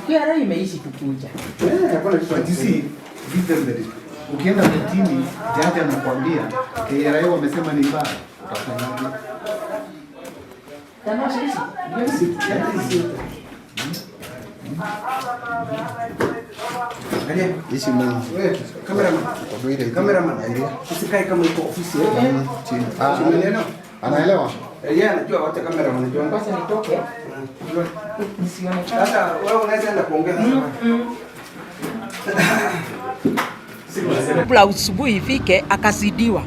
KRA imeishi kukuja. Eh, hakuna kitu. But you see, give them the respect. Ukienda kotini, jaji anakuambia KRA wamesema ni mbaya, utafanyaje? Tamasha hizi. Hizi yote. Angalia. Ici na Wewe, cameraman. Cameraman. Usikae kama iko ofisi eh. Chini. Ah, Umenielewa? anaelewa? Eh, yeye anajua wacha cameraman anajua. Kwanza nitoke nisionekane. Sasa wewe unaweza enda kuongea sasa. Kabla asubuhi ifike, akazidiwa,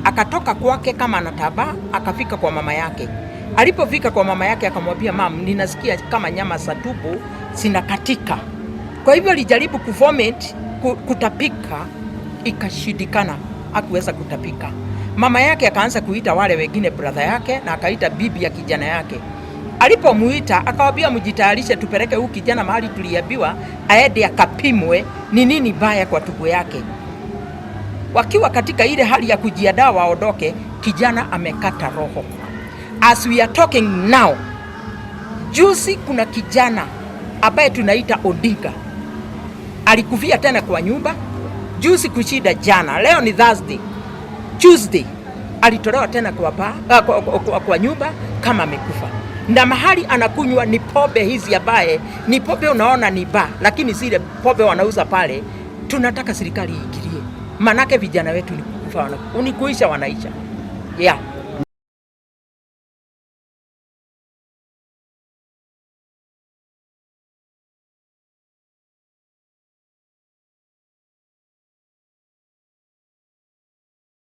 akatoka kwake kama anataba, akafika kwa mama yake. Alipofika kwa mama yake akamwambia, mam, ninasikia kama nyama za tumbo zinakatika. Kwa hivyo alijaribu kuvomit, kutapika, ikashindikana, hakuweza kutapika. Mama yake akaanza kuita wale wengine brother yake na akaita bibi ya kijana yake. Alipomuita akawambia, mjitayarishe, tupeleke huyu kijana mahali tuliambiwa aende akapimwe ni nini baya kwa tumbo yake. Wakiwa katika ile hali ya kujiandaa waondoke, kijana amekata roho. As we are talking now, juzi kuna kijana ambaye tunaita Odinga alikufia tena kwa nyumba juzi kushinda jana. Leo ni Thursday, Tuesday alitolewa tena kwa, ba, kwa nyumba kama amekufa, na mahali anakunywa ni pombe hizi ambaye ni pombe unaona ni ba, lakini zile pombe wanauza pale, tunataka serikali iingilie, manake vijana wetu ni kufa, ni kuisha wanaisha, yeah.